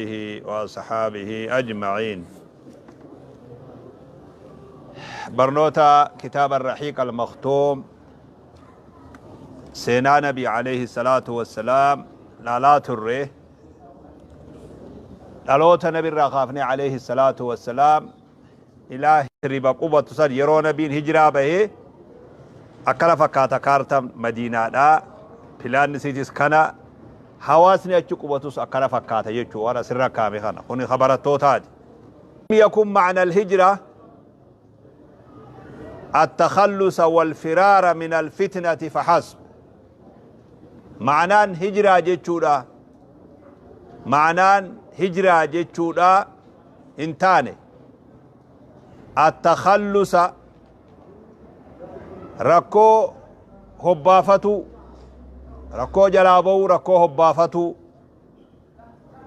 آله وأصحابه أجمعين. Barnoota kitaaba Rahiiq Al-Maktuum, seenaa Nabii alayhi salaatu wassalaam laalaa turre. Dhaloota Nabirraa kaafnee alayhi salaatu wassalaam ilaa riba qubatu san, yeroo Nabiin hijiraa bahee akkana fakkaata. Kaartan Madiinaadha, pilaanni isiitis kana, hawaasni achi qubatus akkana fakkaata jechuu. Waan asirra kaame kana kuni barattootaati. يكن معنى الهجرة التخلص والفرار من الفتنة فحسب. Ma'anaan hijiraa jechuudha, ma'anaan hijiraa jechuudha hin taane التخلص, rakkoo hobbaafatu, rakkoo jalaa ba'uu, rakkoo hobbaafatu,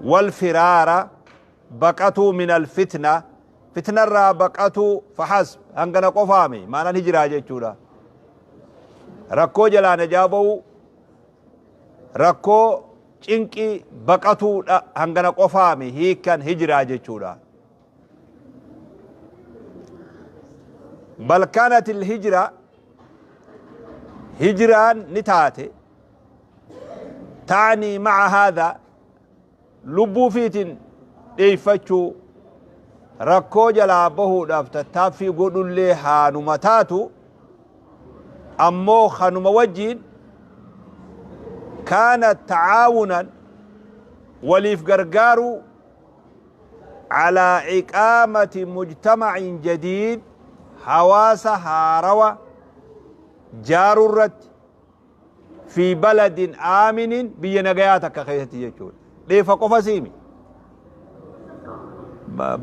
والفرار, baqatuu, من الفتنة, fitnarraa baqatuu, فحسب, hangana qofaami ma'anaan hijiraa jechuudha. Rakkoo jalaa najaa ba'uu, rakkoo cinqii baqatuudha, hangana qofaami hiikan hijiraa jechuudha. بل كانت الهجرة, hijiraan ni taate, تعني مع هذا, lubbuu fiitin dheeyfachuu, rakkoo jalaa bahuudhaaf tattaaffii godhullee haanuma taatu, ammoo kanuma wajjiin كانت تعاونا, waliif gargaaruu, على إقامة مجتمع جديد, hawaasa haarawa jaaruu irratti, في بلد آمن, biyya nagayaa takka keessatti jechuudha. Dheefa qofa siimi,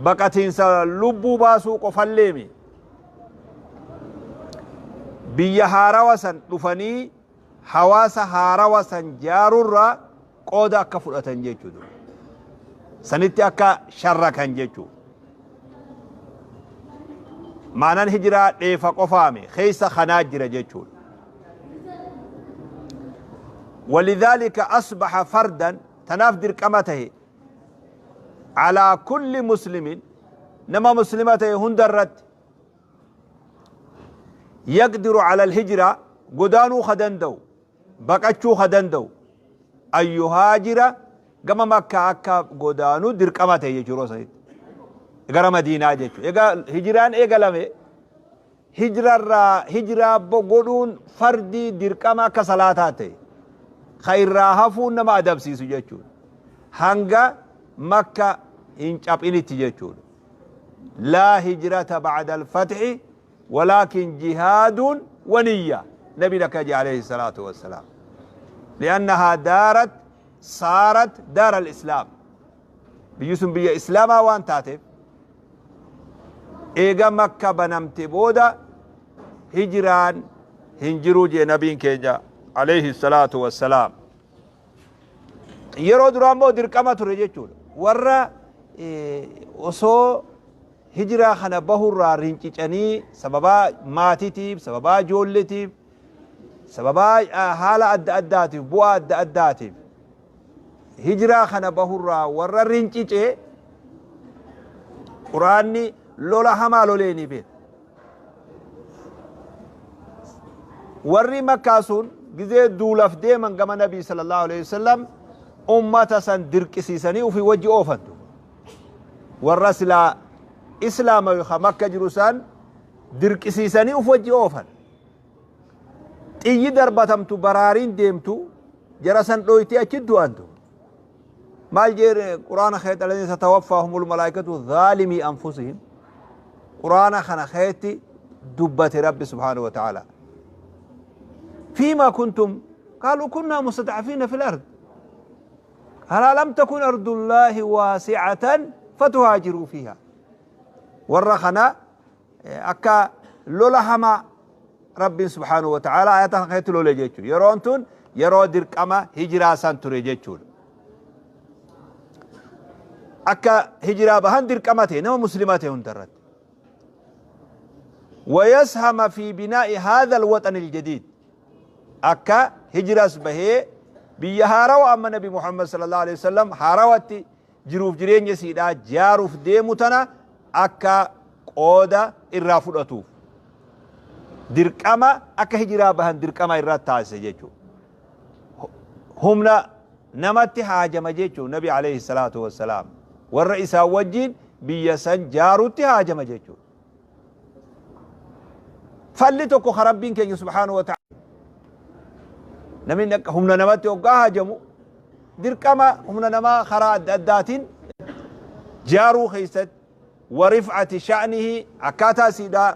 baqatiinsa lubbuu baasuu qofalleemi, biyya haarawa san dhufanii hawaasa haarawa san jaarurraa qooda akka fudhatan jechuudha. Sanitti akka sharrakan jechuudha. Maanaan hijiraa dheefa qofaami, keessa kanaa jira jechuudha. ولذلك أصبح فرضا, tanaaf dirqama tahe, على كل مسلم, nama muslima tahe hundarratti, يقدر على الهجرة, godaanuu ka danda'u, baqachuu ka danda'u, أن يهاجر, gama Makkaa akka godaanuu dirqama ta'e jechuudha sanitti, gara Madiinaa jechuudha. Egaa hijiraan eegalame, hijirarraa hijiraa godhuun fardii dirqama akka salaataa ta'e, ka irraa hafuun nama adabsiisu jechuudha, hanga Makka hin caphinitti jechuudha. لا هجرة بعد الفتح ولكن جهاد ونية. نبي لك عليه الصلاة والسلام لأنها دارت صارت دار الإسلام, biyyi sun biyya islaamaa waan taateef, eega Makka banamte booda hijiraan hin jiruu jee nabiin keenya عليه الصلاة والسلام. Yeroo duraa immoo dirqama ture jechuudha. Warra osoo hijiraa kana bahurraa rincicanii, sababaa maatiitiif, sababaa ijoolleetiif, sababaa haala adda addaatiif, bu'aa adda addaatiif hijiraa kana bahurraa warra rincicee, Quraanni lola hamaa loleeni beeka. Warri Makkaa sun gizee duulaf deeman gama Nabii صلى الله عليه وسلم, ummata san dirqisiisanii ufii wajji oofantu. Warra silaa islaama yookaan Makka jiru san dirqisiisanii uf wajji oofan. Xiyyi darbatamtu baraariin deemtu jara san dhoytee achi du'antu. Maal jee Quraana keetti? الذين تتوفاهم الملائكة ظالمي أنفسهم. Quraana kana keetti dubbate Rabbi سبحانه وتعالى. فيما كنتم؟ قالوا كنا مستضعفين في الأرض. قال ألم تكن أرض الله واسعة فتهاجروا فيها. Warra kana akka lola hamaa Rabbiin سبحانه وتعالى ayata kana keessatti lole jechuudha. Yeroon tun yeroo dirqama hijiraa san ture jechuudha. Akka hijiraa bahan dirqama ta'e nama muslima ta'e hundarratti. ويسهم في بناء هذا الوطن الجديد, akka hijiras bahee biyya haarawa amma Nabi Muhammad صلى الله عليه وسلم haarawatti jiruuf jireenya isiidhaa jaaruuf deemu tana akka qooda irraa fudhatuuf dirqama akka hijiraa bahan dirqama irraa taasise jechuudha. Humna namatti haajama jechuudha Nabi alayhi salaatu wassalaam warra isaan wajjin biyya san jaarutti haajama jechuudha. Falli tokko ka Rabbiin keenya subhaanahu wa ta'ala namni akka humna namatti hoggaa haajamu dirqama humna namaa karaa adda addaatiin jaaruu keessatti wa rif'ati sha'nihi akkaataa isiidhaa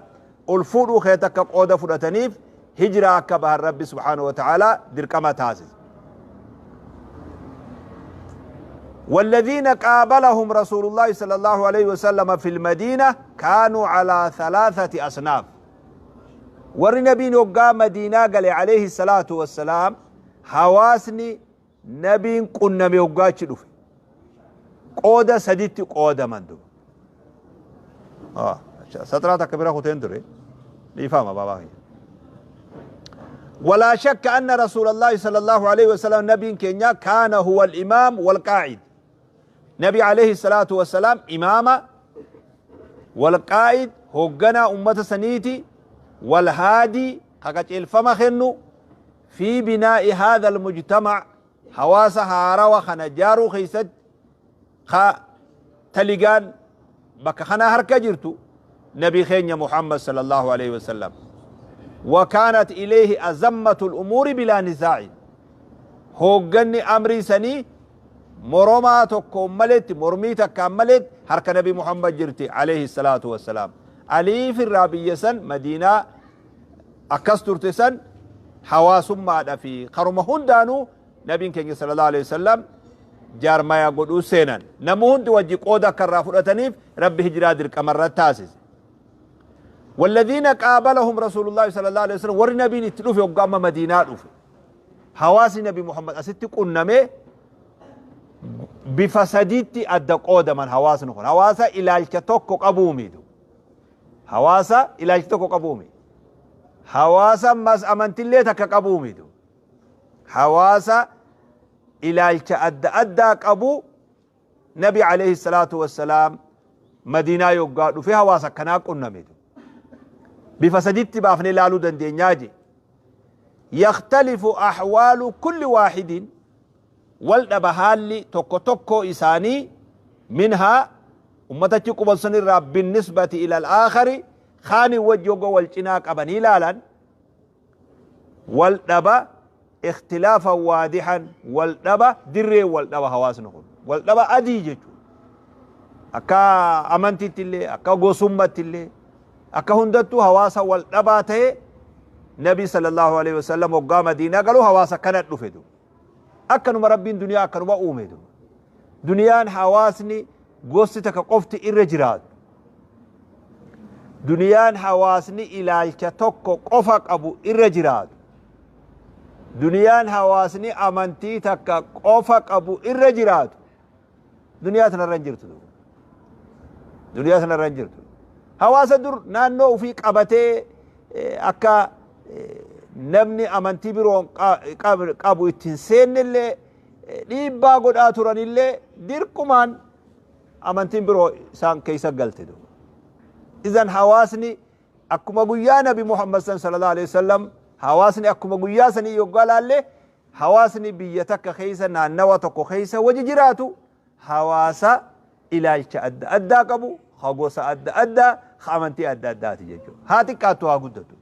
ol fuudhuu keessatti akka qooda fudhataniif hijiraa akka bahan Rabbi subhaanahu wa ta'ala dirqama taasise. والذين قابلهم رسول الله صلى الله عليه وسلم في المدينة كانوا على ثلاثة أصناف. Warri nabiin hoggaa Madiinaa gale alayhi salaatu wassalaam hawaasni nabiin qunname hoggaa achi dhufe qooda saditti qoodaman duba. Saxraa takka bira kuteen ture dhiifama baabaa kiyya. ولا شك أن رسول الله صلى الله عليه وسلم نبي كينيا كان هو الإمام والقائد. نبي عليه الصلاة والسلام إمامة والقائد هوغنا أمة سنيتي والهادي حقا الفما خنو في بناء هذا المجتمع حواس هارا خنجارو خيست خا تلقان بك خنا هركا جرتو نبي خينيا محمد صلى الله عليه وسلم. وكانت إليه أزمة الأمور بلا نزاع. هوغني أمري سني مرما تكملت مرمي تكملت حركة نبي محمد جرتي عليه الصلاة والسلام. علي في الرابية سن مدينة أكسترت سن حواس ما في خرمهن دانو نبي كان صلى الله عليه وسلم جار ما يقولوا سينا نمون توجي قودا كرافورة ربي هجرة درك مرة تاسس. والذين قابلهم رسول الله صلى الله عليه وسلم ور نبي نتلوف يقام مدينة لوف حواس نبي محمد أستي قنمه بفسديتي أدى قودا من حواس نخون حواسا إلى الكتوك قبومي دو حواسا إلى الكتوك قبومي حواسا مس أمنتلي تك قبومي دو حواسا إلى الكأد أدى قبو نبي عليه الصلاة والسلام مدينة يقعد فيها حواسا كنا قنمي دو بفسدت بافني لالو دندينياجي. يختلف أحوال كل واحد والدبهالي توكو توكو إساني منها أمتك قبل سنرى بالنسبة إلى الآخر خاني وجهه والجناك أبني لالا والدبا اختلافا واضحا والدبا دري والدبا هواسنهم والدبا أديجي أكا أمنتي تلي أكا غوسمة تلي akka hundattuu hawaasa wal dhabaa ta'e nabi sallallahu alaihi wasallam hoggaa Madiinaa galuu hawaasa kana dhufe du. Akkanuma Rabbiin duniyaa akkanuma uume du. Duniyaan hawaasni gosti takka qofti irra jiraatu. Duniyaan hawaasni ilaalcha tokko qofa qabu irra jiraatu. Duniyaan hawaasni amantii takka qofa qabu irra jiraatu. Duniyaa tanarra hin jirtu. Duniyaa tanarra hin jirtu. Hawaasa dur naannoo ofii qabatee akka namni amantii biroon qabu ittiin seennellee dhiibbaa godhaa turanillee dirqumaan amantiin biroo isaan keessa galte. Izan hawaasni akkuma guyyaa Nabi Muhammad sallallahu alaihi wasallam hawaasni akkuma guyyaa sanii yoggaa laalle hawaasni biyya takka keessa naannawa tokko keessa waji jiraatu hawaasa ilaalcha adda addaa qabu gosa adda addaa amantii adda addaati jechuudha. Haa xiqqaattu haa guddatu.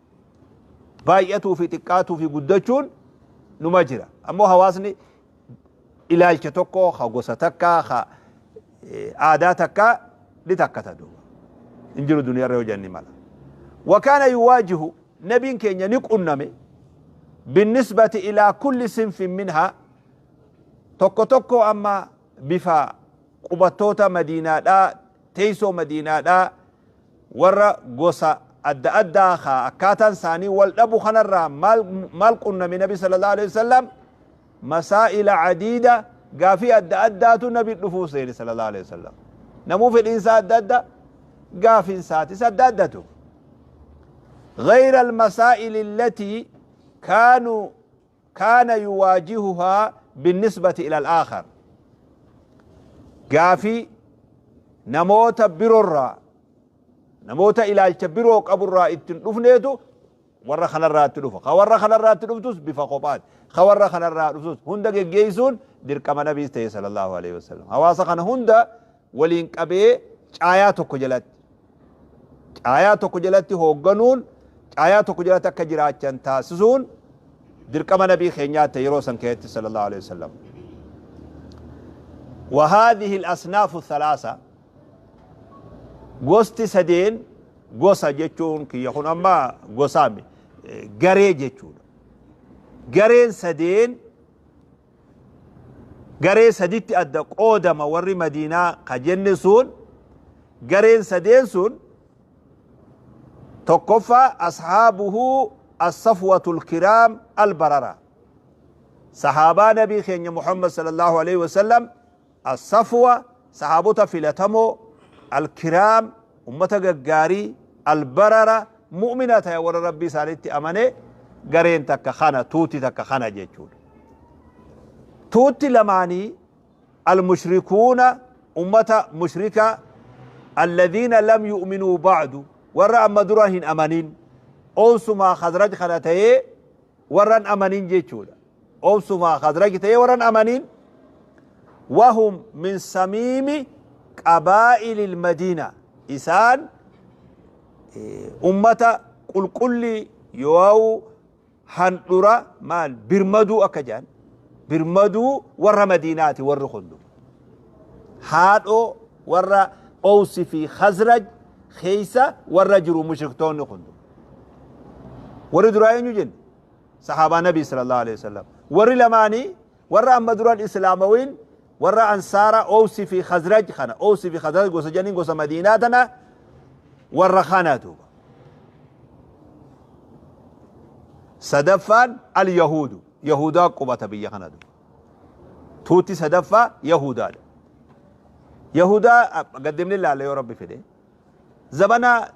Baay'atuu fi xiqqaatuu fi guddachuun numa jira. Ammoo hawaasni ilaalcha tokko haa gosa takkaa haa aadaa takkaa ni takkata duuba. Hin jiru duniyaarra yoo jenni mala. وكان يواجه نبي كينيا نقنمي بالنسبة إلى كل صنف منها tokko tokko أما بفا قبطوتا مدينة لا teessoo Madiinaadhaa warra gosa adda addaa haa akkaataan isaanii wal dhabu kanarraa maal qunname nabi sallallahu alaihi wasallam masaa'ila cadiida gaafii adda addaatu nabi dhufuu seene sallallahu alaihi wasallam. Namuu fedhiinsaa adda adda gaafiin isaatis adda addatu. غير المسائل التي كان يواجهها بالنسبة إلى الآخر. Gaafii namoota biroorraa, namoota ilaalcha biroo qaburraa ittiin dhufneetu warra kanarraa itti dhufa. Ka warra kanarraa itti dhuftus bifa kophaati. Ka warra kanarraa dhuftus hunda geggeessuun dirqama Nabiis ta'e sallallahu alaihi wasallam. Hawaasa kana hunda waliin qabee caayaa tokko jalatti, caayaa tokko jalatti hoogganuun, caayaa tokko jalatti akka jiraachan taasisuun dirqama Nabii keenyaa ta'e yeroo san keessatti sallallahu alaihi wasallam. وهذه الأصناف الثلاثة, gosti sadeen, gosa jechuun kiyya kun amma gosaami, garee jechuudha. Gareen sadeen garee saditti adda qoodama. Warri Madiinaa ka jenne sun, gareen sadeen sun, tokkoffaa أصحابه الصفوة الكرام البررة, sahaabaa Nabii keenya Muhammad صلى الله عليه وسلم, الصفوة sahaabota filatamoo, الكرام ummata gaggaarii, البررة mu'mina ta'e, warra Rabbii isaanitti amane. Gareen takka kana, tuuti takka kana jechuudha. Tuutti lamaanii المشركون, ummata mushrika, الذين لم يؤمنوا بعد, warra amma dura hin amanin. Oomsumaa Khazraj kana ta'ee warran amanin jechuudha. Oomsumaa Khazraj ta'ee warran amanin. وهم من صميم قبائل المدينة, isaan ummata qulqulli yoo handhura maal birmaduu akka jedhan, birmaduu warra Madiinaati. Warri kundu haadhoo warra Owsi fi Khazraj keeysa warra jiru. Mushriktoonni kundu, warri duraa eenyu jenne? Sahaabaa Nabii صلى الله عليه وسلم. Warri lamaanii warra amma duran islaamawiin, warra Ansaara, Owsi fi Khazraj kana. Owsi fi Khazraj gosa jedhaniin, gosa Madiinaa tana warra kana duuba. Sadaffaan اليهود, yahudaa qubata biyya kana duuba. Tuutti sadaffaa yahudaadha. Yahudaa gaddimni ilaalla yoo Rabbi fedhe. Zabana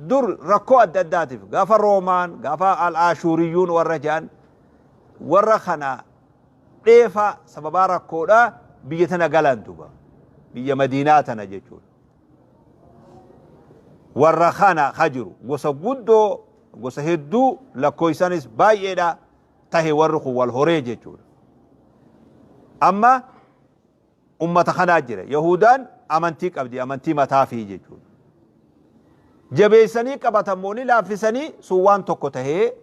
dur rakkoo adda addaatiif, gaafa Roomaan, gaafa al-Ashuuriyyuun warra jedhan, warra kana dheefa sababaa rakkoodha biyya tana galan duuba, biyya Madiinaa tana jechuudha. Warra kana ka jiru gosa guddoo, gosa hedduu, lakkoofsanis baay'eedha tahe. Warri kun wal horee jechuudha. Amma ummata kanaa jira. Yahudaan amantii qabdi, amantii mataa fi jechuudha. Jabeessanii qabatamoonni laaffisanii sun waan tokko tahee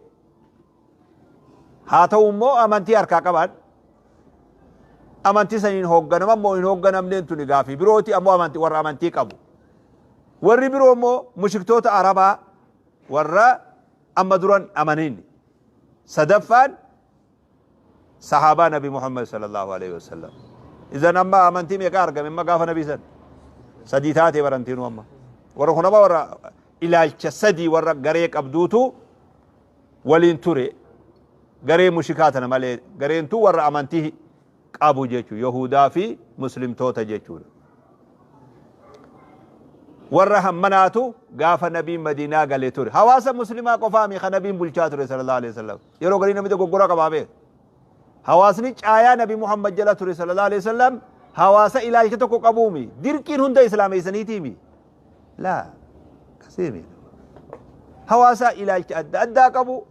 haa ta'u immoo amantii harkaa qaban, amantii saniin hoogganama immoo hin hoogganamneen tuni gaafii birooti. Ammoo amantii, warra amantii qabu. Warri biroo immoo mushriktoota Arabaa, warra amma duran amaniin. Sadaffaan sahaabaa Nabi Muhammad صلى الله عليه وسلم. إذن amma amantii meeqa argame? Amma gaafa Nabii san sadii taate barantiinu. Amma warra kun amma warra ilaalcha sadii, warra garee qabduutu waliin ture. Garee mushrikaa tana malee gareentu warra amantii qabu jechuu, Yahudaa fi muslimtoota jechuudha. Warra hammanaatu gaafa Nabiin Madiinaa galee ture. Hawaasa muslimaa qofaami ka Nabiin bulchaa ture صلى الله عليه وسلم. Yeroo garii namni dogoggora qabaa beeka. Hawaasni caayaa Nabi Muhammad jala ture صلى الله عليه وسلم hawaasa ilaalcha tokko qabuumi. Dirqiin hunda islaameessaniitiimi laa kasiimi. Hawaasa ilaalcha adda addaa qabu,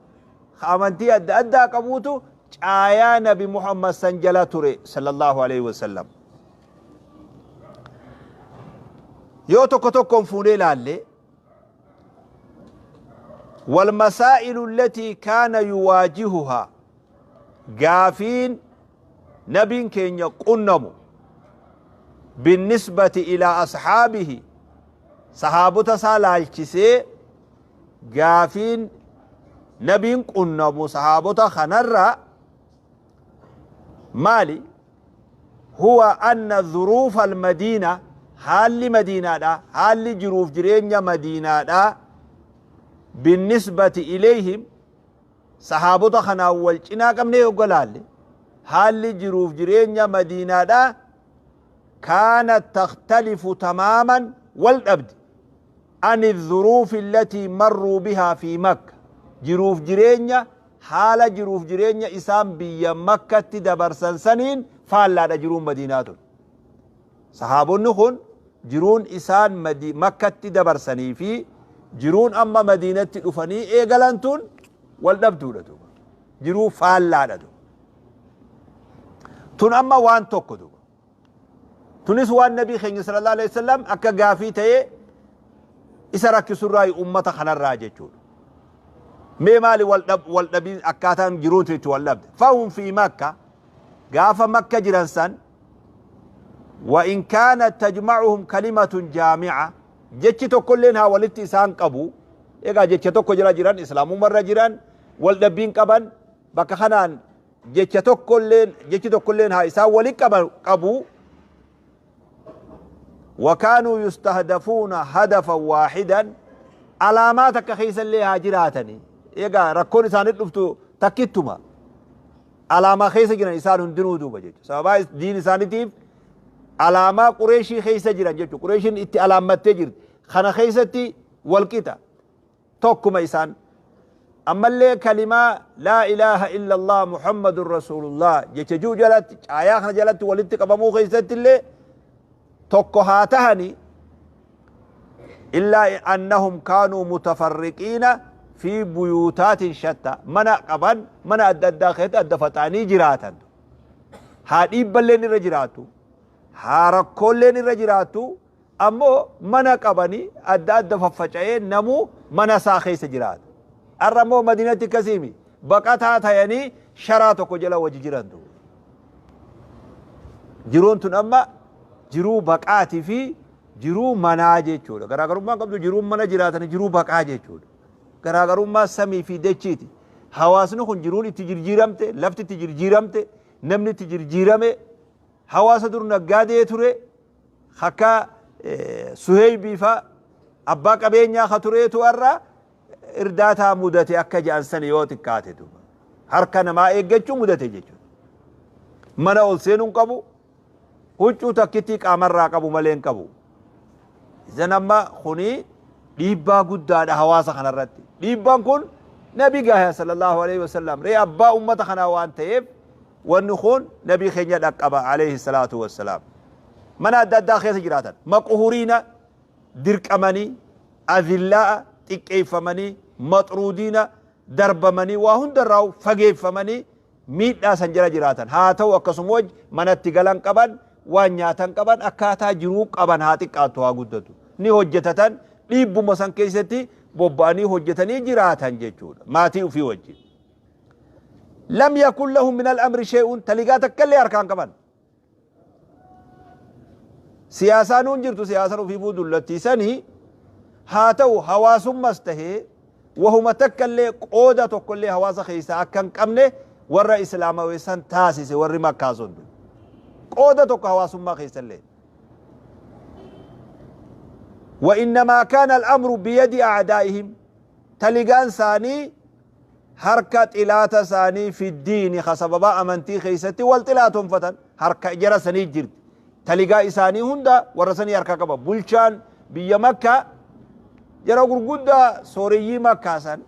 amantii adda addaa qabuutu caayaa Nabi Muhammad san jala ture صلى الله عليه وسلم. Yoo tokko tokkoon fuunee ilaalle, والمسائل التي كان يواجهها, gaafiin nabiin keenya qunnamu, بالنسبة إلى أصحابه, sahaabota isaa laalchisee gaafiin nabiin qunnamu sahaabota kanarra maali? هو أن ظروف المدينة, haalli Madiinaadha, haalli jiruuf jireenya Madiinaadha, بالنسبة إليهم, sahaabota kanaan wal cinaa qabnee yogga laalle, haalli jiruuf jireenya Madiinaadha كانت تختلف تماما, wal dhabdi, عن الظروف التي مروا بها في مكة. Jiruuf jireenya, haala jiruuf jireenya isaan biyya Makkatti dabarsan saniin faallaadha jiruun Madiinaa tun. Sahaabonni kun jiruun isaan Makkatti dabarsanii fi jiruun amma Madiinatti dhufanii eegalan tun wal dhabduudha duuba. Jiruu faallaadha duuba. Tun amma waan tokko duuba. Tunis waan Nabii keenya sallallahu alaihi wasallam akka gaafii ta'ee isa rakkisurraa ummata kanarraa jechuudha. Mee maali wal dhab wal dhabiin akkaataan jiruun itti wal dhabde? Fahum fi Makka, gaafa Makka jiran san, wa in kaanat tajma'uhum kalimatun jaami'a, jechi tokkolleen haa walitti isaan qabu. Egaa jecha tokko jala jiran, islaamummarra jiran, wal dhabbiin qaban bakka kanaan jecha tokkolleen jechi tokkolleen haa isaan wali qabu. Wa kaanuu yustahdafuuna hadafan waahidan, alaamaa takka keessallee haa jiraatani. Egaa rakkoon isaanii dhuftu takkittuma, alaamaa keessa jiran isaan hundinuu duuba jechuudha. Sababaa diin isaaniitiif alaamaa Qureeshii keessa jiran jechuudha. Qureeshiin itti alaammattee jirti. Kana keessatti walqixa tokkuma isaan. Ammallee kalimaa laa ilaaha illallah Muhammadun Rasuulullah jecha jiru jalatti, caayaa kana jalatti walitti qabamuu keessatti illee tokko haa tahani, illaa annahum kaanuu mutafarriqiina fi buyuutaatin shatta, mana qaban mana adda addaa keessatti adda faca'anii jiraatan. Haa dhiibballeen irra jiraatu, haa rakkoolleen irra jiraatu, ammoo mana qabanii adda adda faffaca'ee namuu mana isaa keessa jiraata. Har'a immoo Madiinatti akkasiimi, baqataa tayanii sharaa tokko jala wajji jiran. Jiruun tun amma jiruu baqaatii fi jiruu manaa jechuudha. Garaagarummaan qabdu jiruun mana jiraatanii jiruu baqaa jechuudha. Garaagarummaa samii fi dachiiti. Hawaasni kun jiruun itti jirjiiramte, lafti itti jirjiiramte, namni itti jirjiirame, hawaasa dur naggaadee ture, akka Suheeybii fa abbaa qabeenyaa ka tureetu har'a irdaataa mudate akka jedhan sani yoo xiqqaate duuba. Harka namaa eeggachuu mudate jechuudha. Mana ol seenuu hin qabu, huccuu takkittii qaamarraa qabu malee hin qabu. Isan amma kuni dhiibbaa guddaadha hawaasa kanarratti. Dhiibbaan kun Nabi gahe sallallahu alaihi wasallam, ree abbaa ummata kanaa waan ta'eef wanni kun Nabii keenya dhaqqaba alayhi salaatu wassalaam. Mana adda addaa keessa jiraatan. Maquhuriina, dirqamanii, azillaa'a, xiqqeeffamanii, maxruudiina, darbamanii, waa hundarraa fageeffamanii miidhaa san jala jiraatan. Haa ta'u akkasuma wajji manatti galan qaban, waan nyaatan qaban, akkaataa jiruu qaban haa xiqqaattu haa guddatu. Ni hojjetatan, dhiibbuma san keessatti bobba'anii hojjetanii jiraatan jechuudha. Maatii ofii wajjin. Lam yakun lahum min al-amri shay'un, taligaa takka illee harkaan qaban. Siyaasaan hin jirtu, siyaasaan ofiifuu dullattiisanii. Haa ta'u hawaasummas tahee wahuma takka illee qooda tokko illee hawaasa keessaa akka hin qabne warra islaamaweessan taasise warri Makkaa sun. Qooda tokko hawaasummaa keessa illee. وإنما كان الأمر بيد أعدائهم، taligaan isaanii harka xilaata isaanii fi diini ka sababa amantii keessatti wal xilaatonfatan harka jara sanii jirti. Taligaa isaanii hunda warra sanii harka qaba. Bulchaan biyya Makkaa jara gurguddaa sooreyyii Makkaa san,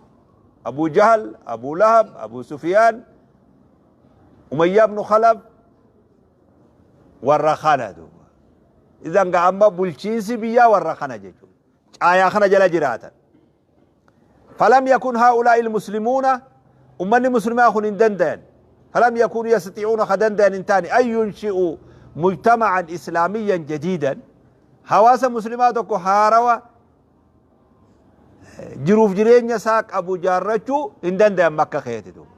Abu Jahal, Abu Lahab, Abu Sufiyaan, Umayyaa ibnu Khalaf, warra kana duuba. Idan ga amma bulchiinsi biyyaa warra kana jechuudha. Caayaa kana jala jiraatan. Falam yakun haa'ulaa'i ilmuslimuuna, ummanni muslimaa kun hin dandayan. Falam yakunu yastatiicuuna, ka dandayan hin taane, an yunshi'u mujtama'an islaamiyyan jadiidan, hawaasa muslimaa tokko haarawa jiruuf jireenya isaa qabu jaarrachuu hin dandayan Makka keeti duuba.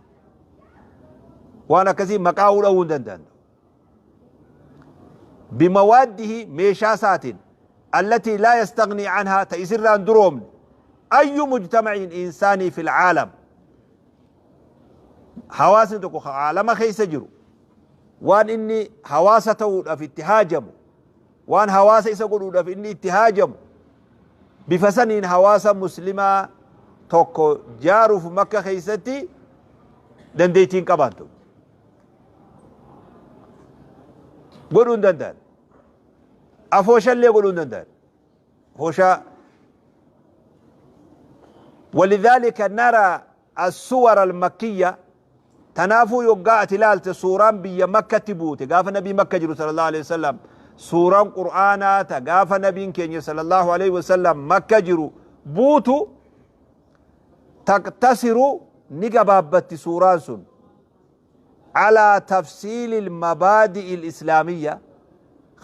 Waan akkasii maqaa dha'uu hin dandayan. Bimawaaddihi, meeshaa isaatiin, allatii laa yastagnii anhaa, ta isirraa hin duroomne, ayyu mujtamaciin insaanii fil caalam, hawaasni tokko ka caalama keessa jiru waan inni hawaasa ta'uudhaaf itti haajamu, waan hawaasa isa godhuudhaaf inni itti haajamu, bifa saniin hawaasa muslimaa tokko jaaruuf Makka keessatti dandeettii hin qabaantu, godhuu hin danda'an, afooshallee godhuu hin danda'an afooshaa. ولذلك نرى السور المكية، tanaafuu yoggaa ati ilaalte suuraan biyya Makkatti buute gaafa Nabii Makka jiru sallallahu alaihi wasallam Suuraan Qur'aanaa ta gaafa nabiin keenya sallallahu alaihi wasallam Makka jiru buutu, taqtasiru, ni gabaabbatti suuraan sun, calaa tafsiili lmabaadi'i lislaamiyya,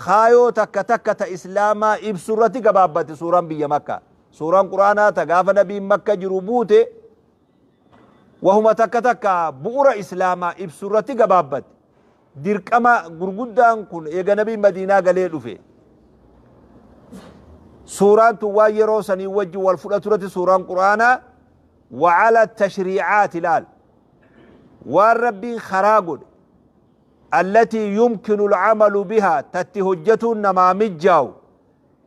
kaayoo takka takka ta islaamaa ibsu irratti gabaabbatti suuraan biyya Makka. Suuraan Qur'aanaa ta gaafa nabiin Makka jiru buute wahuma takka takka bu'ura islaamaa ibsu irratti gabaabbatti. Dirqama gurguddaan kun eega nabiin Madiinaa galee dhufe. Suuraan tun waan yeroo sanii wajji wal fudhatu irratti suuraan Qur'aanaa wa'ala tashriicaati ilaal. Waan Rabbiin karaa godhe, allatii yumkinu al'amalu bihaa, tatti hojjatuun namaa mijjaawu,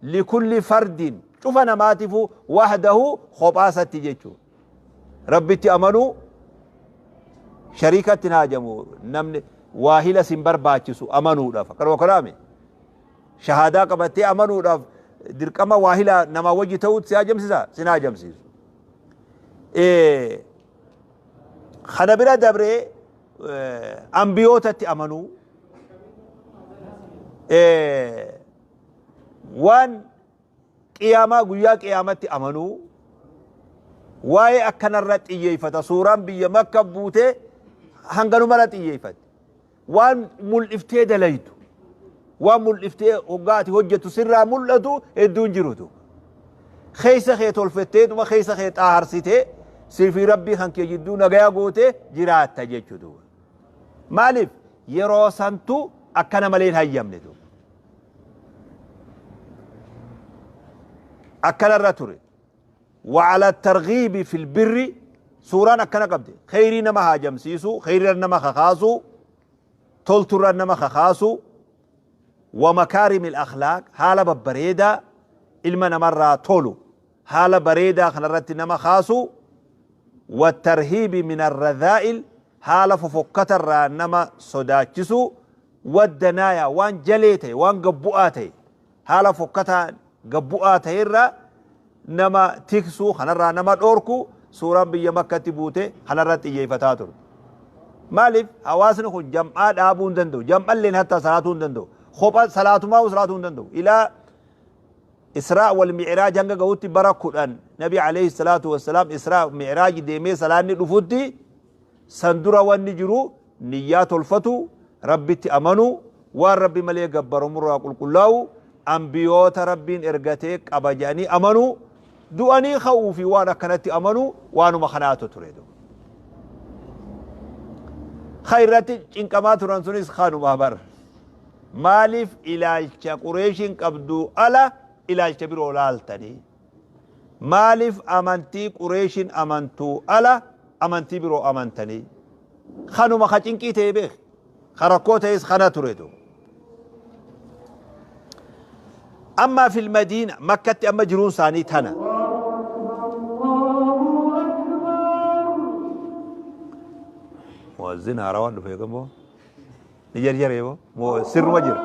likulli fardin, cufa namaatifu, wahdahu, kophaasatti jechuudha. Rabbitti amanuu, shariikatti hin haajamu, namni waahila sin barbaachisu amanuudhaaf. Akkanuma kanaami shahaadaa qabattee amanuudhaaf dirqama waahila namaa wajji ta'uutti si haajamsiisa? Sin haajamsiisu. Kana bira dabree ambiyootatti amanuu, waan qiyaamaa, guyyaa qiyaamatti amanuu, waa'ee akkanarra xiyyeeffata. Suuraan biyya Makka buutee hanganumarra xiyyeeffate. Waan mul'iftee dalaytu, waan mul'iftee hoggaa ati hojjettu sirraa mul'atu hedduun jirutu. Keessa kee tolfetteetuma keessa kee xaaharsitee siifii Rabbii kan kee jidduu nagaya gootee jiraatta jechuutu. Maaliif yeroo santu akkana malee hin hayyamne duuba. Akkanarra ture. Wa'ala targhiibi fil birri, suuraan akkana qabdi. Kheyrii nama haajamsiisu, kheyrirra nama kakaasu, tolturra nama kakaasu, wa makaarimil akhlaaq, haala babbareedaa ilma namarraa tolu, haala bareedaa kanarratti nama kaasu, wa tarhiibi min arradhaa'il, haala fofokkatarraa nama sodaachisu, waddanaaya, waan jalee ta'e, waan gabbu'aa ta'e, haala fokkataa gabbu'aa ta'e irraa nama tiksuu, kanarraa nama dhoorku. Suuraan biyya Makkatti buute kanarra xiyyeeffataa turte. Maaliif hawaasni kun jam'aa dhaabuu hin danda'u, jam'alleen hattaa salaatuu hin danda'u, kopha salaatumaa salaatuu hin danda'u. Ilaa Israa wal Mi'raaj hanga gahutti bara 10, nabi alayhi salaatu wassalaam Israa Mi'raaj deemee salaanni dhufutti, san dura wanni jiru niyyaa tolfatu, Rabbitti amanuu, waan Rabbi malee gabbaramurraa qulqullaa'u, ambiyoota Rabbiin ergatee qaba jedhanii amanuu, du'anii ka'uu fi waan akkanatti amanuu, waanuma kanaatu ture. Ka irratti cinqamaa turan sunis kanuma bar. Maaliif ilaalcha Qureeshiin qabduu ala ilaalcha biroo laaltanii? Maaliif amantii Qureeshiin amantuu ala amantii biroo amantanii? Kanuma ka cinqii ta'e beek. Ka rakkoo ta'es kana turetu. Ammaa fil Madiina, Makkatti amma jiruun isaanii tana. Muazzin haarawaan dhufe gamoo ni jarjaree moo sirruma jira?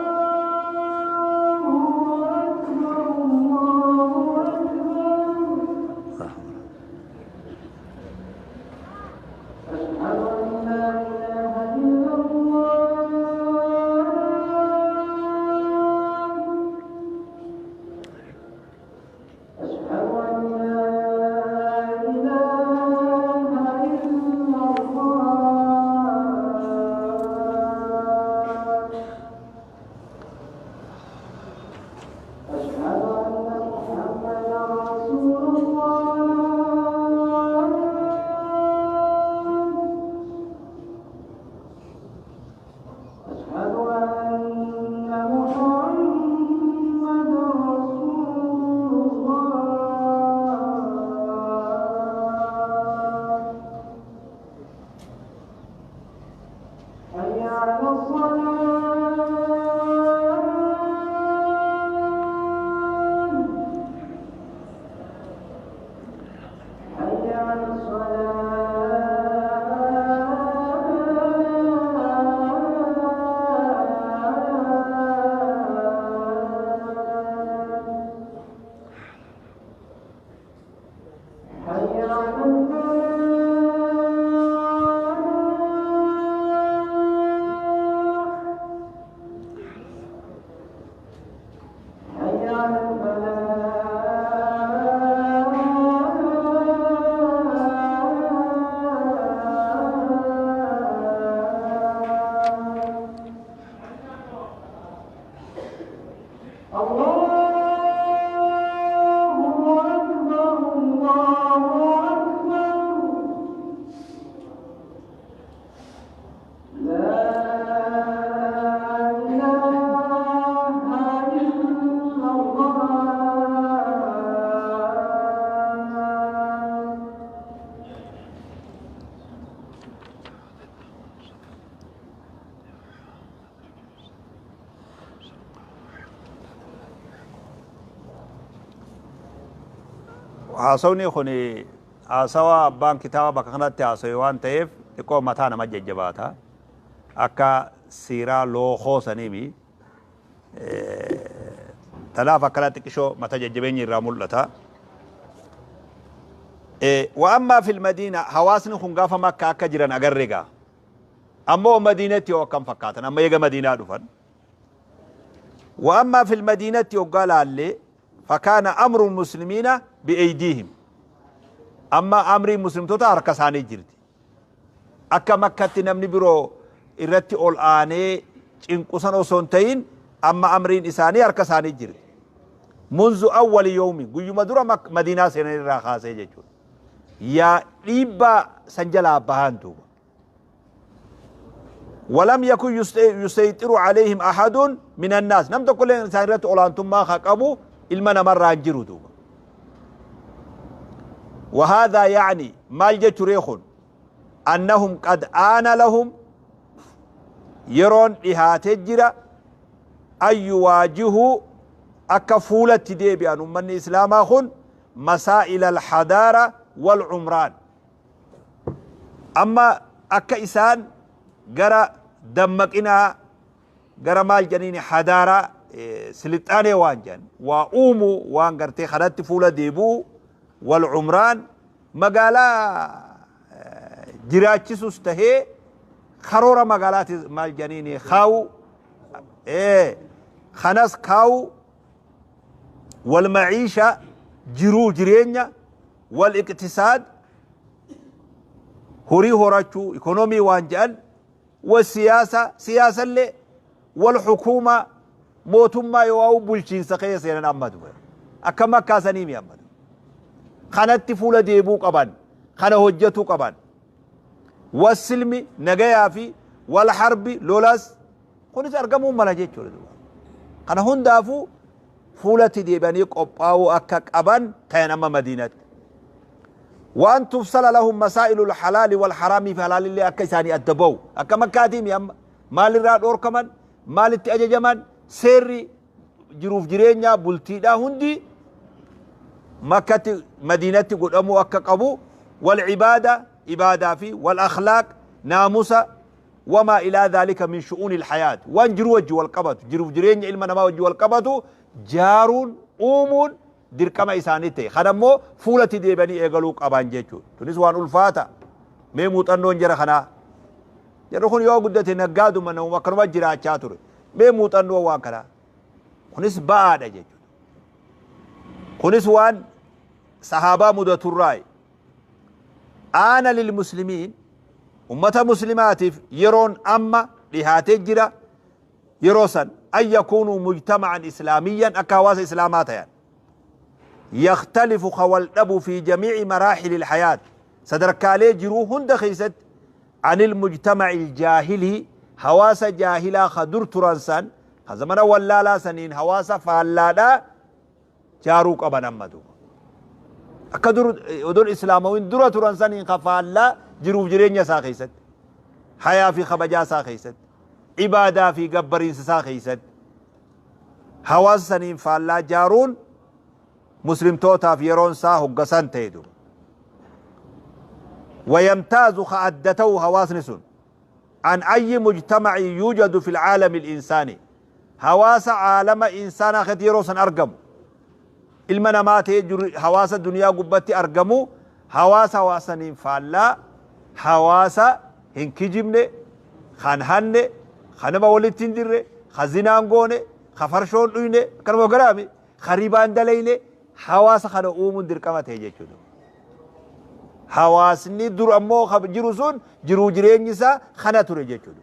Haasawni kun haasawa abbaan kitaaba bakka kanatti haasawe waan ta'eef xiqqoo mataa nama jajjabaata. Akka siiraa lookoo saniimi. Tanaaf akkana xiqqishoo mata jajjabeenyi irraa mul'ata. Wa ammaa fil madiina, hawaasni kun gaafa Makka akka jiran agarre gaa. Ammoo Madiinatti yoo akkam fakkaatan amma eega Madiinaa dhufan. Wa ammaa fil madiinatti hoggaa laallee, fakaana amru muslimiina bi'eydiihim. Amma amrii muslimtoota harka isaanii jirti. Akka Makkatti namni biroo irratti ol aanee cinqu san osoo hin ta'in, amma amriin isaanii harka isaanii jirti. Munzu awwali yawmi, guyyuma dura Madiinaa seenan irraa kaasee jechuudha. Yaa dhiibbaa san jalaa bahan duuba. Walam yakun yusayxiru alayhim ahadun min annaas. Nam tokko illee isaan irratti olaantummaa ka qabu ilma namarraa hin jiru duuba. وهذا يعني maal jechu ree kun? أنهم قد آن لهم, yeroon dhihaatee jira, أن يواجهوا, akka fuulatti deebi'an ummanni islaamaa kun, مسائل الحضارة والعمران. Amma akka isaan gara dammaqinaa, gara maal jedhaniini, hadaaraa, silixaanee waan jedhan waa uumuu, waan gartee kanatti fuula deebi'u, والعمران, magaalaa jiraachisus tahee karoora magaalaati maal jedhaniini kaawu, kanas kaawu, والمعيشة, jiruu jireenya, والاقتصاد, horii horachuu, ikonomii waan jedhan, والسياسة, siyaasallee, والحكومة, mootummaa yoo bulchiinsa keessa seenan. Amma duba akka makkaasaniimi amma kanatti fuula deebuu qaban, kana hojjetuu qaban. والسلم, nagayaa, fi والحرب, lolas kunis argamuu mala jechuudha duba. Kana hundaafuu fuulatti deebi'anii qophaa'uu akka qaban tayan amma Madiinatti. وأن تفصل لهم مسائل الحلال والحرام, fi halaalillee akka isaanii adda ba'u. Akka makkaatiimi amma maalirraa dhoorkaman, maalitti ajajaman, seerri jiruuf jireenyaa bultiidhaa hundi Makkatti Madiinatti godhamuu akka qabu, والعبادة, ibaadaa, fi والأخلاق, naamusa, وما إلى ذلك من شؤون الحياة, waan jiru wajji wal qabatu, jiruuf jireenya ilma namaa wajji wal qabatu jaaruun uumuun dirqama isaanii ta'e. Kana immoo fuulatti deebi'anii eegaluu qaban jechuudha. Tunis waan ulfaata. Mee muuxannoon jara kanaa, jarri kun yoo guddate naggaaduma namuma akkanuma jiraachaa ture. Mee muuxannoo waan kanaa, kunis ba'aadha jechuudha. Kunis waan sahaabaa mudaturraayi. آن للمسلمين, ummata muslimaatiif yeroon amma dhihaatee jira yeroo san, أن يكونوا مجتمعا إسلاميا, akka hawaasa islaamaa tayan, يختلف, ka wal dhabu, في جميع مراحل الحياة, sadarkaalee jiruu hunda keeysatti, عن المجتمع الجاهلي, hawaasa jaahilaa ka dur turan san, ka zamana wallaalaa saniin hawaasa faallaadhaa jaaruu qaban amma duuba. Akka dur odoon islaamawin dura turan saniin ka faallaa, jiruuf jireenya isaa keessatti, hayaa fi kabajaa isaa keessatti, ibaadaa fi gabbariinsa isaa keessatti hawaasa saniin faallaa jaaruun muslimtootaaf yeroon isaa hoggasan ta'e duuba. ويمتاز, ka adda ta'u hawaasni sun, عن أي مجتمع يوجد في العالم الإنساني, hawaasa caalama insaanaa keessatti yeroo san argamu, ilma namaa ta'ee jiru, hawaasa duniyaa gubbatti argamu, hawaasa hawaasaniin faallaa, hawaasa hin kijibne, kan hanne, kan nama walitti hin dirre, ka zinaan goone, ka farshoon dhuyne, akkanuma garaami, ka ribaan dalayne, hawaasa kana uumuun dirqama ta'e jechuudha. Hawaasni dur ammoo jiru sun jiruu jireenyi isaa kana ture jechuudha.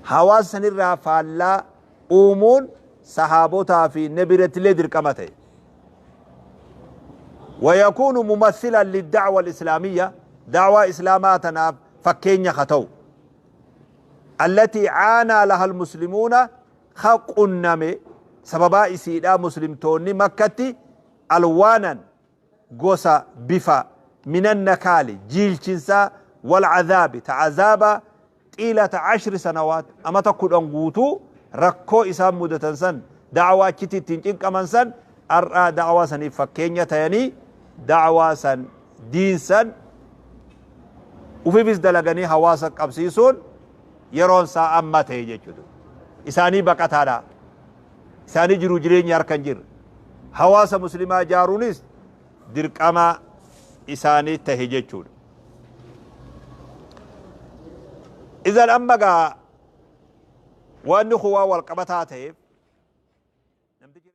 Hawaasa sanirraa faallaa uumuun sahaabotaa fi nabi irrattillee dirqama ta'e. ويكون ممثلا للدعوة الإسلامية, دعوة إسلاما تناف فكين خطو, التي عانى لها المسلمون, خق النمي سببا إسيدا مسلمتوني مكة, ألوانا, gosa bifa, من النكال, jiilchinsaa, والعذاب, ta طيلة 10 سنوات, amata 10 guutuu rakkoo isaan mudatan san, da'awaa achitti ittiin cinqaman san. Har'a da'waa saniif fakkeenya tayanii da'waa san diin san ufiifis dalaganii hawaasa qabsiisuun yeroon isaa amma ta'e jechuudha. Isaanii baqataadha. Isaanii jiruu jireenya harka hin jirre. Hawaasa muslimaa ijaaruunis dirqama isaanii tahe jechuudha. Izan amma gaa wanni kun waan wal qabataa ta'eef